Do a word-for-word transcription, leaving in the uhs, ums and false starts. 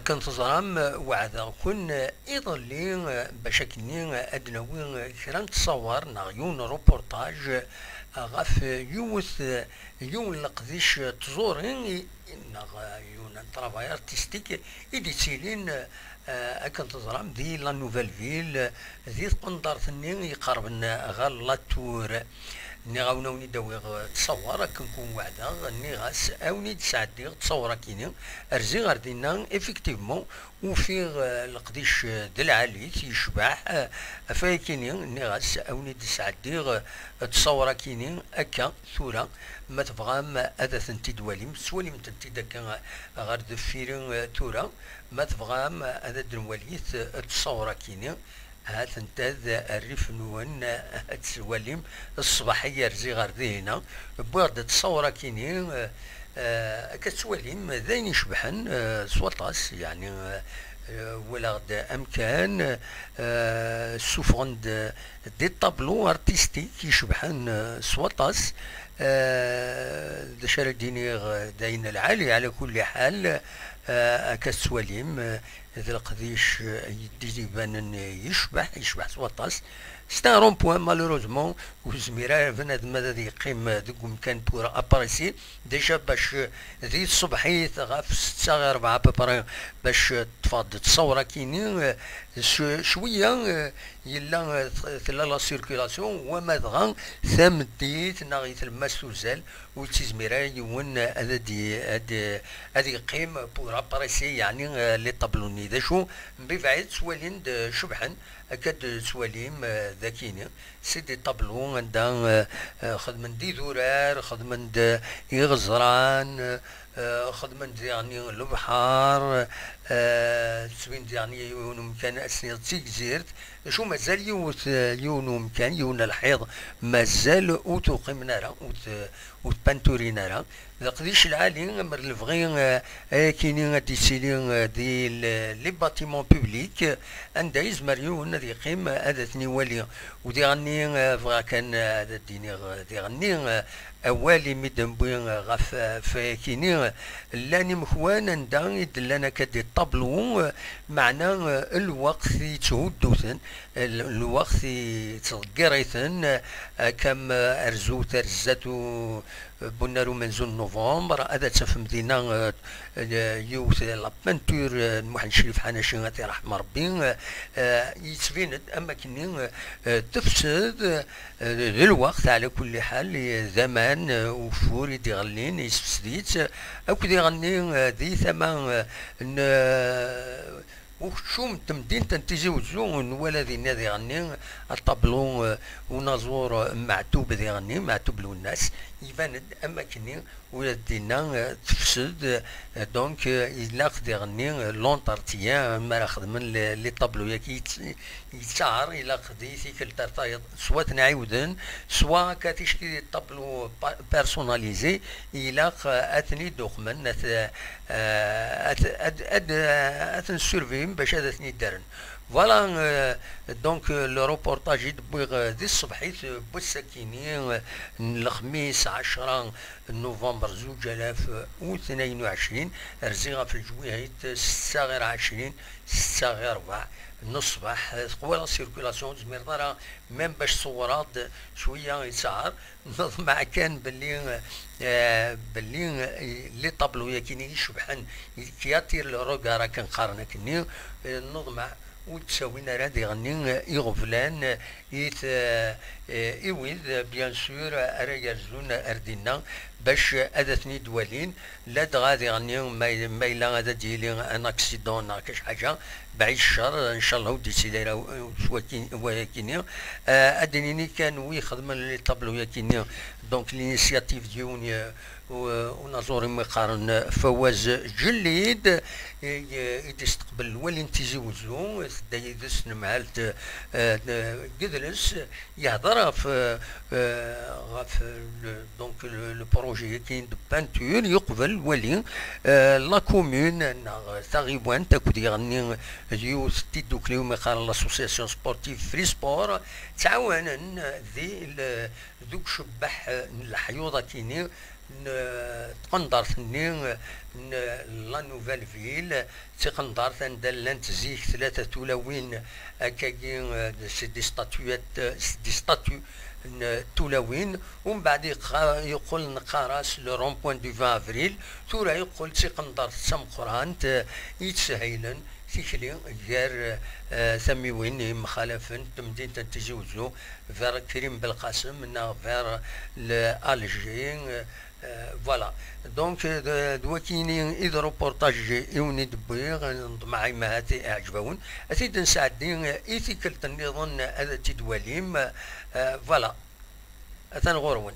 Akken teẓram, weɛdeɣ-ken iḍelli bac akkenni ad d-nawi kra n ttṣawar neɣ yiwen n reportage ɣef yiwet, yiwen n leqdic n tẓuri neɣ yiwen n travail artistique i d-yettilin, eh, akken teẓram, di La Nouvelle Ville, di tqendart-nni iqerben ɣer La Tour. Nniɣ-awen, awen-id-awiɣ ttṣawar akken kun weɛdeɣ, nniɣ-as awen-id-sɛeddiɣ ttṣawar-akini. Rziɣ ar dinna, effectivement, ufiɣ, eh, leqdic, eh, d lɛali-t, yecbeḥ, eh, ɣef wayakini, nniɣ-as awen-id-sɛeddiɣ, eh, ttṣawar-akini akka tura, ma tebɣam ad tent-id-twalim, tettwalim-tent-id akka, eh, ɣer deffir, eh, tura, ma tebɣam ad d-nwalit, eh, ttṣawar-akini. Ha-tent-ad rrif-nwen, ad tt-twalim ṣṣbeḥ i yerzi ɣer dihina. Wwiɣ-d ttṣawra-kini, eh, akka tettwalim, d ayen icebḥen, eh, s waṭas, yeɛni, eh, walaɣ-d amkan, eh, ssufɣen-d des tableaux artistiques icebḥen, eh, s waṭas, eh, d acu ara d-iniɣ, d ayen lɛali, ɛla kulli ḥal, eh, akka tettwalim, eh, d leqdic, eh, yeddi d-ibanen yecbeḥ, yecbeḥ s waṭas. C'est un rond-point, malheureusement, ur yezmir ara bnadem ad yeqqim deg umkan pour apprécier. Déjà, bac, eh, di tṣebḥit ɣef setta i rebɛa à peu près, bac, eh, ṭṭfeɣ-d ttṣawra-kini, eh, c-, cwiya, eh, yella, eh, t-, tella la circulation, wama dɣa tameddit neɣ i tlemmast uzal, ur yettizmir ara yiwen ad d-, ad, ad yeqqim pour apprécier, yeɛni, eh, les tableaux-nni. D acu, mbibaɛid ttwalin-d, eh, cebḥen, akka d-ttwalim, eh, d akini. C'est des tableaux anda, eh, eh, xedmen-d idurar, xedmen-d, eh, iɣeẓran, eh, xedmen-d diɣenni lebḥer, eh, tettbin diɣenni yiwen umkan ad s-niniḍ d tigzirt. Acu mazal yiwet, eh, yiwen umkan, yiwen lḥiḍ, mazal ur t-uqimen ara, ur t-, ur t-panturin ara. Leqdic lɛali, mer lebɣi, eh, ayakini ad d-ittili, eh, di le-, les bâtiments publics, eh, anda yezmer yiwen ad yeqqim, eh, ad ten-iwali. U diɣenni, eh, bɣiɣ kan, eh, ad d-iniɣ, eh, diɣenni, eh, awal imi d-newwi, eh, ɣef, eh, ɣef wayakini, eh, llan imekwan anda i d-llan akka des tableaux, eh, meɛna, eh, lweqt i tthudduten, eh, l-, lweqt i ttḍeggir-iten, eh, akka am, eh, rzu tarzat u-, Bunnar umenzu n novembre, ad tafem dinna, eh, eh, yiwet la peinture, eh, n Muḥend Crif Ḥanaci, ad t-iṛḥem Ṛebbi, eh, eh, yettbin-d am akkenni, eh, tefsed, eh, d lweqt, ɛla kulli ḥal, eh, d aman, eh, ugeffur i d-iɣellin, yessefsed-itt, akk diɣenni, eh, di tama, eh, n, eh, ukeččum n temdint n Tizi Wezzu, nwala dinna diɣenni aṭablu, eh, unaẓur, eh, Meɛtub diɣenni, Meɛtub Lwennas, iban-d am akkenni ula d dinna, eh, tefsed, eh, donc, eh, ilaq diɣenni, eh, l'entretien, eh, mi ara xedmen les, les tableaux-yagi yett-, yettaɛer, ilaq di tikkelt ar tayeḍ, swa ad ten-ɛiwden, swa akka ticki des tableaux pa-, personnalisés, ilaq, eh, ad ten-id-uqmen, ad t-, eh, ad, ad, ad, eh, ad ten-surveillen bac ad ten-id-rren. Voilà, eh, donc, eh, le reportage i d-wwiɣ, eh, di tṣebḥit, eh, n wass-akini, eh, n lexmis ɛecra n novembre zuǧ alaf u tnayen u ɛecrin, rziɣ ɣef leǧwihit, eh, setta ɣir ɛecrin, setta ɣir ṛebɛa n ṣṣbeḥ, eh, teqwa la circulation, ur tezmireḍ ara même bac tṣewwreḍ-d cwiya yettaɛer. Neḍmeɛ kan belli, eh, belli, eh, les tableaux-yagi-nni icebḥen, qui attirent le regard akken qqaren akkenni, eh, neḍmeɛ ur d-ttawin ara diɣenni, eh, iɣeblan, eh, i t-, eh, eh, i wid, eh, bien sûr, eh, ara yerzun ar dinna bac, eh, ad ten-id-walin. Ladɣa diɣenni ma, ma yella ad d-yili un accident neɣ kac ḥaǧa, bɛid ccer, ncallah ur d-yettili ara, eh, s waki-, wayagi-nni. Eh, ad d-nini kan wi ixedmen les tableaux-yagi-nni, donc l'initiative d yiwen, eh, u-, unaẓur imi qqaren, eh, Fawaz Ǧellid, eh, i d-isteqbel lwali n Tizi Wezzu, tedda yid-s tnemhalt, eh, n-, n yidles, yehder ɣef, eh, ɣef le, donc le, le projet-agi de peinture, yeqbel wali, eh, la commune neɣ taɣiwant akked yiɣenni d yiwet n tiddukli umi qqaren l'association sportive Free Sport, ttɛawanen di le, deg ucebbeḥ n leḥyuḍ akini, n tqendart-nni n la Nouvelle Ville, d tiqendart anda llant zik tlata tulawin, akkagi, eh, c'est des statuettes, c'est des statues n tulawin. Umbeɛd yeqqa-, yeqqel neqqar-as le rond-point du vingt avril. Tura yeqqel d tiqendart d tameqqrant, eh, yettsehhilen tikli gar, eh, tamiwin yemxalafen, temdint n Tizi Uzzu, vers Krim Belqasem neɣ vers le Alger, eh, voilà. Donc, eh, d, d wakini i d reportage i wen-id-wwiɣ, eh, nḍemmeɛ i mahat iɛǧeb-awen. Ad t-id-nesɛeddi, eh, i tikkelt nniḍen, eh, ad t-id-twalim, eh, voilà. Atan ɣur-wen.